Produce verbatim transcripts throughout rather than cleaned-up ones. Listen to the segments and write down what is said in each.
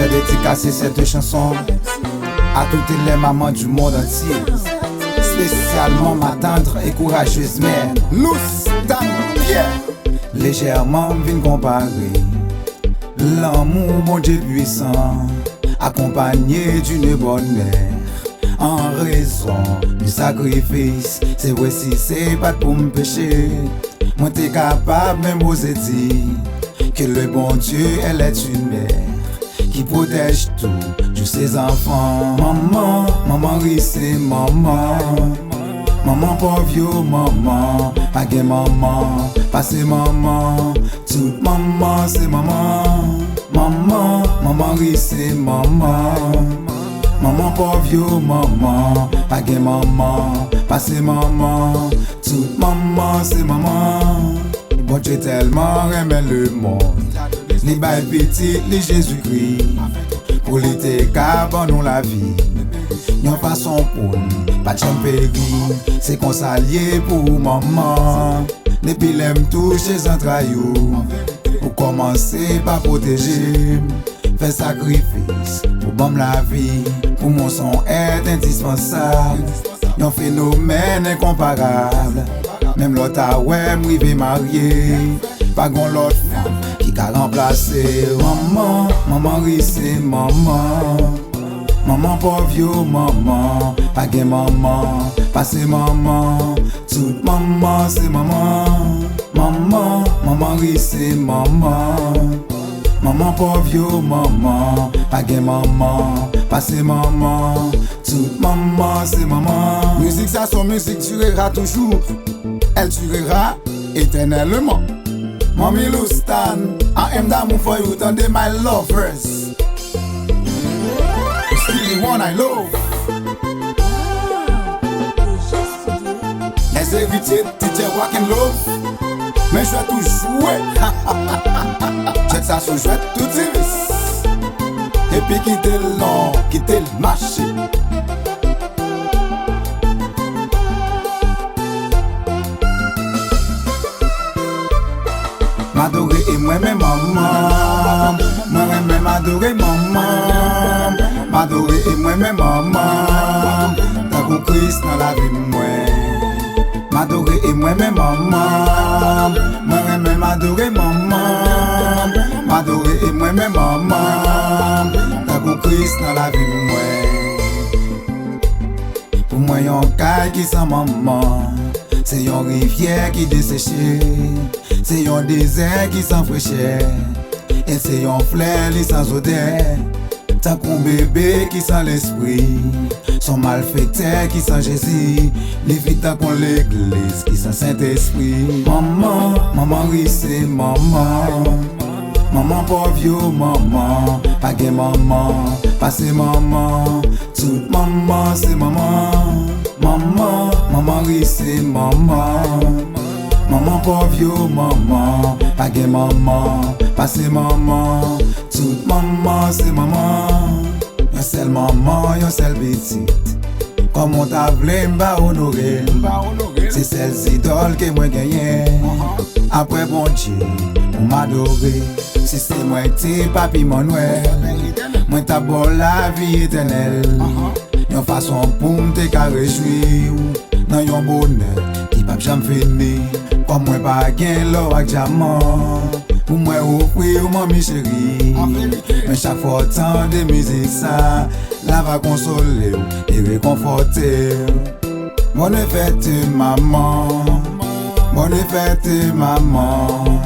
Dédicacé cette chanson à toutes les mamans du monde entier, spécialement ma tendre et courageuse mère, Loustane Pierre. Légèrement, m vin konpare lanmou Bondye pwisan, akonpanye d'une bonne mère. An rezon de sakrifis, se vre si se pa t pou m peche, mwen te kapab menm oze di que le bon Dieu, elle est une mère qui protège toujours ses enfants. Manman, manman ri se manman. Manman pòv yo, manman, pa gen manman pase manman. Tout manman se manman. Manman, manman ri se manman. Manman pòv yo, manman, pa gen manman pase manman. Tout manman se manman. Bondye tèlman renmen lemonn, li bay pitit li Jezikri, pou li te ka ban nou lavi, yon fason pou n pa t janm peri. Se konsa l ye pou ou manman. Depi lè m touche zantray ou, ou kòmanse pa pwoteje m, fè sakrifis pou ban m lavi. Pou mwen s on èt endispansab, yon fenomèn enkonparab. Menm lè w ta wè m rive marye, pa gon lòt fanm ki ka ranplase w. Manman, manman ri se manman. Manman pòv yo, manman, pa gen manman pase manman. Tout manman se manman. Manman, manman ri se manman. Manman pòv yo, manman, pa gen manman pase manman. Tout manman se manman. Mizik sa se yon mizik durera toujours. Elle durera éternellement. Manmi Loustane, I am d'amour for you, tande my lovers. Stevie Wonder, I love. Les héritiers, D J Rock and Love. Men jwèt ou jwe. Jwèt sa se jwèt tou divis. Epi kite l non, kite l mache. M adore e m renmen manman. Mwen renmen m adore manman. M adore e m renmen manman. Tankou Kris nan lavi mwen. M adore e m renmen manman. Mwen renmen m adore manman. M adore e m renmen manman. Tankou Kris nan lavi mwen. Pou mwen yon kay ki san manman, se yon rivyè ki deseche, se yon dezè ki san frechè, e se yon flè li san zodè. Tankou bebe ki san lespri, s on malfektè ki san Jezi, li vit tankou legliz ki san Sentespri. Manman, manman ri se manman. Manman pòv yo, manman, pa gen manman pase manman. Tout manman se manman. Manman, manman ri se manman. Manman pòv yo, manman, pa gen manman pase manman. Tout manman se manman. Yon sèl manman, yon sèl pitit. Kòman w ta vle m pa onore l? Se sèl zidòl ke mwen genyen. Apre Bondye, pou m adore. Si se mwen k te papi Manwèl, mwen t ap ba w lavi etènèl. Yon fason pou m te ka rejwi w nan yon bonè ki p ap janm fini. Kòm mwen pa gen lò ak dyaman pou mwen ofri w, manmi cheri, men chak fwa w tande mizik sa, la va konsole w e rekonfòte w. Bonne fête maman, bonne fête maman,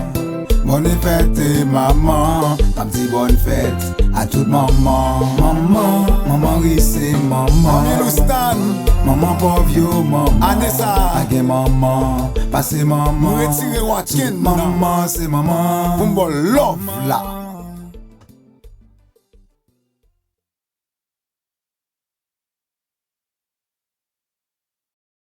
bonne fête maman. M ap di bonne fête a tout manman. Manman, manman ri se manman. Manmi Loustane. Manman pòv yo, manman. Ane sa a. Pa gen manman pase manman. Nou retire Wakin. Tout manman se manman. Pou m ba w love la.